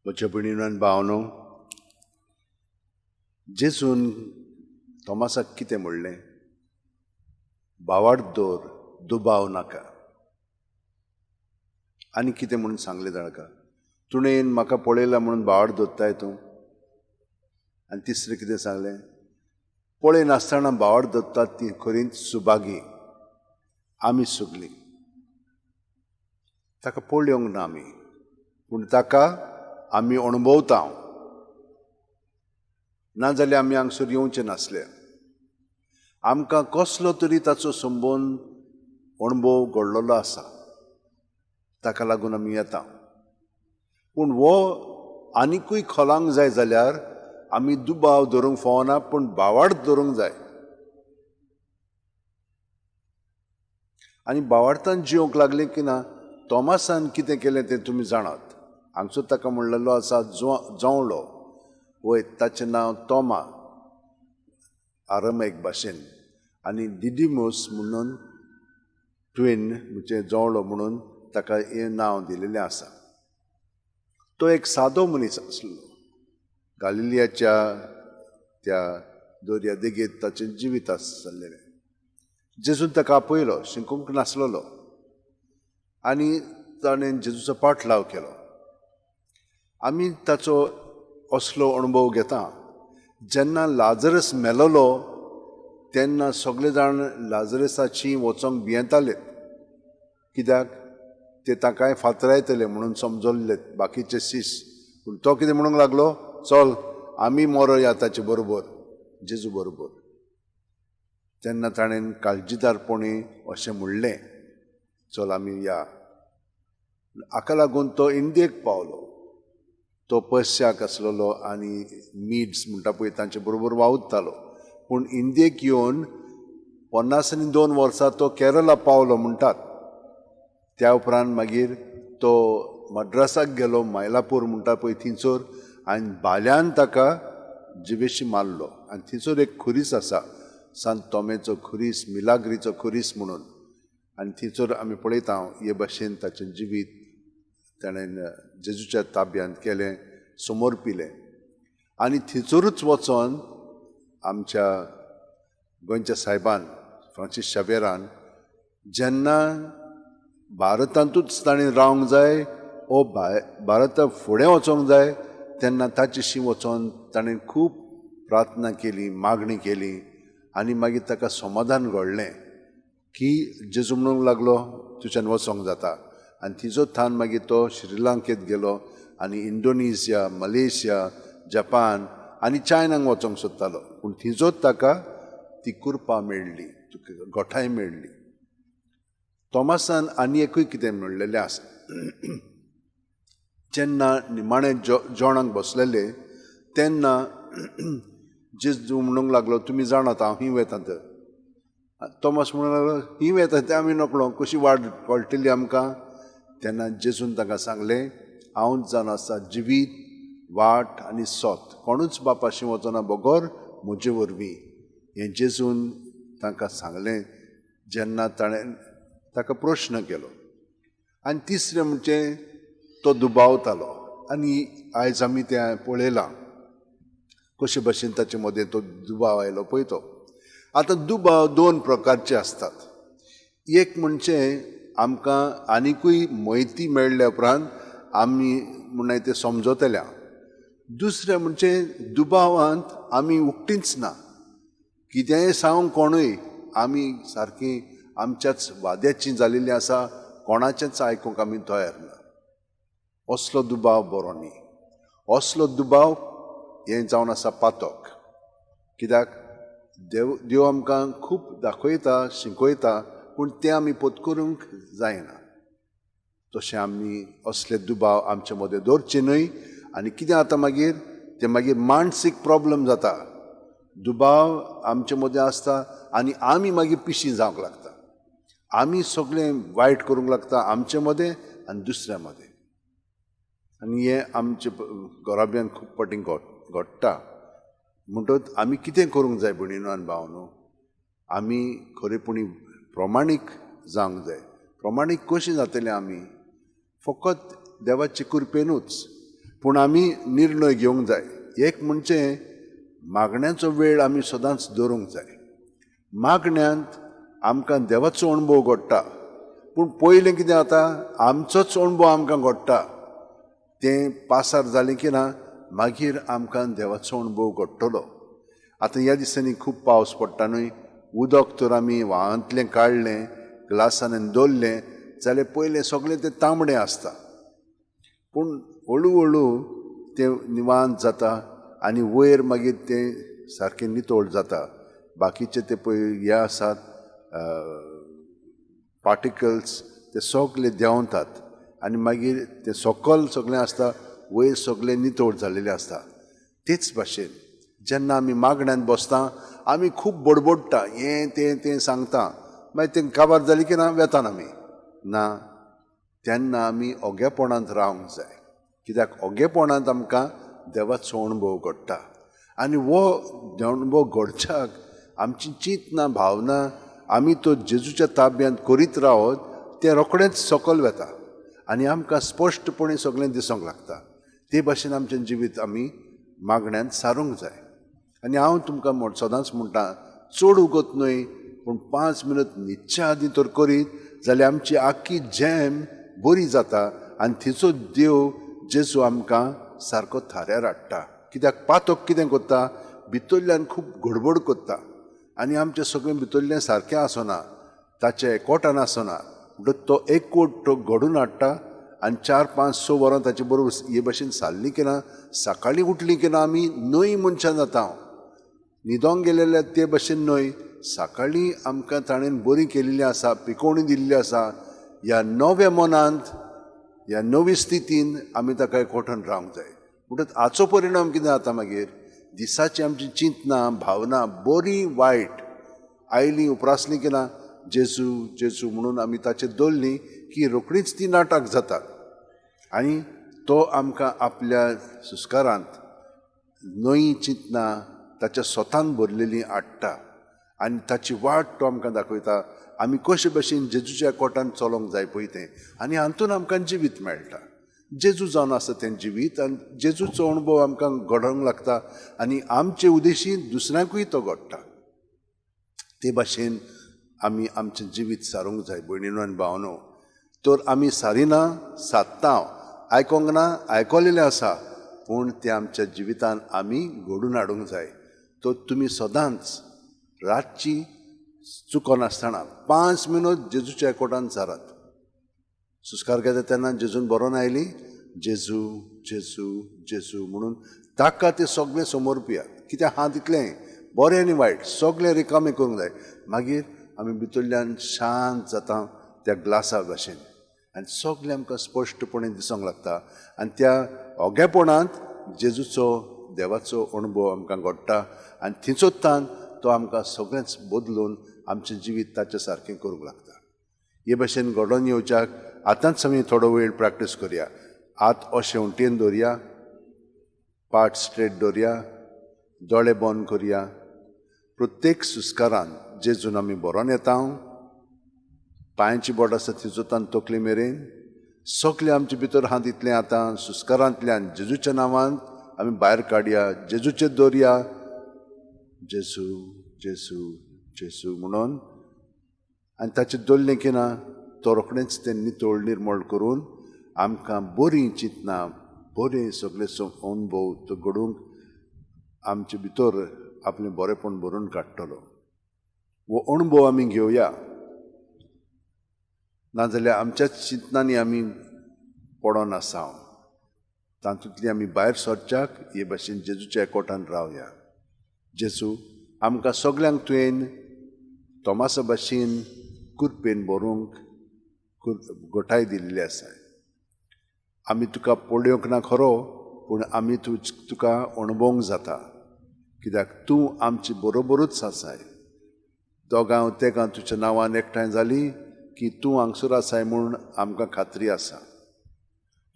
म्हज्या भयणीनो आनी भावांनो, जेजून थॉमासाक कितें म्हणलें? भावार्थ दवर, दुबाव नाका. आनी कितें म्हणून सांगलें ताका? तुणें म्हाका पळयला म्हणून भावार्थ दवरताय तूं? आनी तिसरें कितें सांगलें? पळय नासतना भावार्थ दवरतात ती खरीच सुभागी. आमी सगलीं ताका पळोवंक ना आमी, पूण ताका आमी अणभवता. नाजाल्यार आमी हांगसर येवचे नासले. आमकां कसलो तरी ताचो संबंद अणभव घडलेलो आसा, ताका लागून आमी येता. पूण हो आनिकूय खोलांक जाय जाल्यार आमी दुबाव धरूंक फावना, पूण भावार्थ धरूंक जाय. आनी भावार्थान जिवंक लागले की ना, तॉमासान कितें केलें तें तुमी जाणात. हांगसो ताका म्हणलेलो आसा जोंवलो, वय ताचें नांव तोमा आरमेक भाशेन, आनी डिडिमोस म्हणून ट्विन म्हणजे जोंवलो म्हणून ताका हें नांव दिलेलें आसा. तो एक सादो मनीस आसलो. गालिलियाच्या त्या दर्या देगेर ताचें जिवीत आसलेलें. जेजून ताका आपयलो, शिकूंक नासलेलो, आनी ताणें जेजूचो पाठलाव केलो. आमी ताचो असलो अणभव घेता. जेन्ना लाजरस मेलोलो तेन्ना सगळे जाण लाजरसाची वचोंक भियेताले. कित्याक? ते ताकाय फातरायतले म्हणून समजल्ले बाकीचे शीस. पूण तो कितें म्हणूंक लागलो? चल आमी मरोया ताचे बरोबर, जेजू बरोबर. तेन्ना ताणें काळजीदारपणी अशें म्हणलें, चल आमी या. हाका लागून तो इंडियेक पावलो. तो पर्शियाक आसलेलो आनी मिड्स म्हणटा पळय तांचे बरोबर वावुरतालो. पूण इंडियेक येवन 52 वर्सां तो केरला पावलो म्हणटात. त्या उपरांत मागीर तो मद्रासाक गेलो, मायलापूर म्हणटा पळय थंयसर, आनी भाल्यान ताका जिवेशी मारलो. आनी थंयसर एक खुरीस आसा, सांत तोमेचो खुरीस, मिलाग्रीचो खुरीस म्हणून. आनी थंयसर आमी पळयता हे भाशेन ताचें जिवीत ताणें जेजूच्या ताब्यांत केलें, समर्पिलें. आनी थंयसरूच वचोन आमच्या गोंयच्या सायबान फ्रांसीस शावेरान जेन्ना भारतांतूच ताणें रावंक जाय ओ भारता फुडें वचोंक जाय तेन्ना ताचेशी वचोन ताणें खूब प्रार्थना केली, मागणी केली. आनी मागीर ताका समाधान घडलें की जेजू म्हणूंक लागलो तुज्यान वचोंक जाता. आनी तिजो थान मागीर तो श्रीलंकेत गेलो आनी इंडोनेशिया, मलेशिया, जपान आनी चायनाक वचोंक सोदतालो. पूण थिंजोच ताका ती कृपा मेळ्ळी, गोठाय मेळ्ळी. तॉमासान आनी एकूय कितें म्हणलेलें आसा. जेन्ना निमाणें जेवणाक बसलेले तेन्ना जेजू म्हणूंक लागलो, तुमी जाणात हांव ही वेता तर. तॉमास म्हणूंक लागलो, ही वेता तें आमी नकळो, कशी वाट कळटली आमकां? तेन्ना जेजून ताका सांगलें, हांवूच जावन आसा जिवीत, वाट आनी सोत. कोणूच बापाशी वचना बगर म्हजे वरवीं. हें जेजून तांकां सांगलें जेन्ना ताणें ताका प्रश्न केलो. आनी तिसरें म्हणजे तो दुबावतालो. आनी आयज आमी तें पळयलां कशे भाशेन ताचे मदें तो दुबाव आयलो पळय तो. आतां दुबाव दोन प्रकारचे आसतात. एक म्हणजे आमकां आनिकूय म्हायती मेळ्ळ्या उपरांत आमी म्हणून तें समजतल्या. दुसरें म्हणजे दुबावांत आमी उकटीच ना, कितेंय सांगूंक कोणूय, आमी सारकी आमच्याच वाद्याची जालेली आसा, कोणाचेंच आयकूंक आमी तयार ना. असलो दुबाव बरो न्ही. असलो दुबाव हें जावन आसा पातक. कित्याक देव आमकां खूब दाखयता, शिकयता, पूण तें आमी पत्करूंक जायना. तशें आमी असले दुबाव आमचे मदें दवरचे न्हय. आनी कितें जाता मागीर तें मागीर मानसीक प्रोब्लम जाता. दुबाव आमचे मदें आसता आनी आमी मागीर पिशीं जावंक लागता. आमी सगळें वायट करूंक लागता आमचे मदें आनी दुसऱ्या मदें. आनी हें आमचे घराब्यांत खूब फावटीं घडटा. म्हणटच आमी कितें करूंक जाय भयणीनो आनी भावांनो? आमी खरेपणी प्रमाणीक जावंक जाय. प्रमाणीक कशीं जातलीं आमी? फकत देवाचे कृपेनूच. पूण आमी निर्णय घेवंक जाय. एक म्हणजे मागण्याचो वेळ आमी सदांच दवरूंक जाय. मागण्यांत आमकां देवाचो अणभव घडटा, पूण पयलें कितें जाता, आमचोच अणभव आमकां घडटा. तें पासार जालें की ना मागीर आमकां देवाचो अणभव घडटलो. आतां ह्या दिसांनी खूब पावस पडटा न्हय, उदक तर आमी व्हाळांतलें काडलें, ग्लासांनी दवरलें जाल्यार पयलें सगळें तें तांबडें आसता, पूण हळू हळू तें निवांत जाता आनी वयर मागीर तें सारकें नितळ जाता. बाकीचे ते पळय हे आसात पार्टिकल्स, ते सगळे देंवतात आनी मागीर तें सकल सगळें आसता, वयर सगळें नितळ जाल्लेलें आसता. तेच भाशेन जेन्ना आमी मागण्यांत बसता आमी खूब बडबडटा, हें तें तें सांगता, मागीर तें काबार जालें की ना वेतान आमी ना. तेन्ना आमी ओगेपणांत रावंक जाय, कित्याक ओगेपणांत आमकां देवाचो अणभव घडटा आनी हो अणभव घडच्याक आमची चिंतना भावना आमी तो जेजूच्या ताब्यांत करीत रावत तें रोखडेंच सकल वेता आनी आमकां स्पश्टपणी सगळें दिसूंक लागता. ते भाशेन आमचें जिवीत आमी मागण्यांत सारूंक जाय. आनी हांव तुमकां सदांच म्हणटा, चड उगत न्हय पूण 5 मिनट न्हिदच्या आदीं तर करीत जाल्यार आमची आख्खी जॅम बरी जाता आनी थंयचो देव जेजू आमकां सारको थाऱ्यार हाडटा. कित्याक पातक कितें करता, भितरल्यान खूब गडबड करता आनी आमचें सगळें भितरलें सारकें आसना, ताचें एकवटान आसना, म्हणटकच तो एकवट तो घडून हाडटा आनी 4, 5, 6 वरां ताचे बरोबर हे भाशेन सारलीं की ना, सकाळीं उठलीं की ना आमी न्हय मनशां जाता. न्हिदोंक गेलेले ते भाशेन न्हय, सकाळीं आमकां ताणें बरी केल्ली आसा, पिकोवणी दिल्ली आसा. ह्या नव्या मनांत, ह्या नवी स्थितीन आमी ताका एकवटान रावंक जाय. म्हणटकच हाचो परिणाम कितें जाता, मागीर दिसाची आमची चिंतना भावना बरी वायट आयली उप्रासली की ना, जेजू जेजू म्हणून आमी ताचेर दवरली की रोखडीच ती नाटक जातात आनी तो आमकां आपल्या संस्कारांत नवी चिंतना ताच्या स्वतान भरलेली हाडटा आनी ताची वाट तो आमकां दाखयता, आमी कशे भशेन जेजूच्या कोटान चलोवंक जाय पळय तें. आनी हातून आमकां जिवीत मेळटा. जेजू जावन आसा तें जिवीत आनी जेजूचो अणभव आमकां घडोवंक लागता आनी आमचे उदेशी दुसऱ्यांकूय तो घडटा. ते भाशेन आमी आमचें जिवीत सारूंक जाय भयणीनो आनी भावनो. तर आमी सारिना सादता, आयकोंक ना आयकलेलें आसा, पूण तें आमच्या जिवितान आमी घडून हाडूंक जाय. तर तुमी सदांच रातची चुकनासतना 5 मिनट जेजूच्या एकवटान सारात. सुस्कार घेता तेन्ना जेजून बरोवन आयली जेजू जेजू जेजू म्हणून ताका तें सगळें समर्पियात. कित्याक हां तितलें बरें आनी वायट सगळें रिकामें करूंक जाय. मागीर आमी भितरल्यान शांत जाता त्या ग्लासा भाशेन आनी सगळें आमकां स्पश्टपणे दिसूंक लागता आनी त्या ओगेपणांत जेजूचो देवाचो अणभव आमकां घडटा आनी थंयचोतान तो आमकां सगळेंच बदलून आमचें जिवीत ताचे सारकें करूंक लागता. हे भाशेन घडोवन येवच्याक आतांच आमी थोडो वेळ प्रॅक्टीस करया. हात अशें उंटयेन दवरया, पाट स्ट्रेट दवरया, दोळे बंद करया. प्रत्येक सुस्कारान जेजून आमी बरोवन येता, पांयांची बोट आसा थंयचोतान तकली मेरेन सगळें आमचे भितर हात इतलें आतां सुस्कारांतल्यान जेजूच्या नांवान आमी भायर काडया, जेजूचेर दवरया, जेजू जेजू जेजू म्हणून. आनी ताचेर दवरलें की ना तो रोखडेंच तें नितळ निर्मळ करून आमकां बरीं चिंतना बरें सगळे अणभव तो घडोवंक आमचे भितर आपलें बरेंपण भरून काडटलो. हो अणभव आमी घेवया, नाजाल्यार आमच्याच चिंतनांनी आमी पडोन आसा, तातूंतली आमी भायर सरच्याक हे भाशेन जेजूच्या एकवटान रावया. जेजू आमकां सगल्यांक तुवें तोमासा भाशेन कुरपेन भरूंक गोठाय दिल्ली आसा. आमी तुका पळोवंक ना खरो, पूण आमी तुका अणभवंक जाता, कित्याक तूं आमचे बरोबरूच आसाय. दोगां तेगां तुज्या नांवान एकठांय जालीं की तूं हांगसर आसाय म्हूण आमकां खात्री आसा.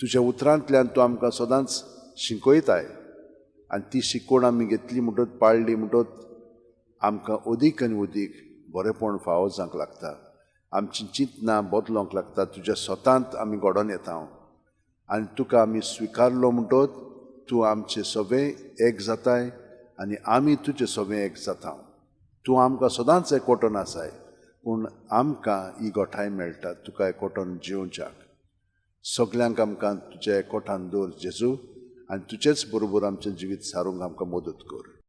तुज्या उतरांतल्यान तूं आमकां सदांच शिकयताय आनी ती शिकवण आमी घेतली म्हणटच पाळ्ळी म्हणटच आमकां अदीक आनी अदीक बरेंपण फावो जावंक लागता. आमची चिंतना बदलोंक लागता, तुज्या स्वतांत आमी घडोवन येता आनी तुका आमी स्विकारलो म्हणटत तूं आमचे सगळे एक जाताय आनी आमी तुजे सगळे एक जाता. तूं आमकां सदांच एकवटन आसाय, पूण आमकां ही गोठाय मेळटा तुका एकवटन जिवच्याक. सगल्यांक आमकां तुज्या एकवटान दवर जेजू, आनी तुजेच बरोबर आमचें जिवीत सारूंक आमकां मदत कर.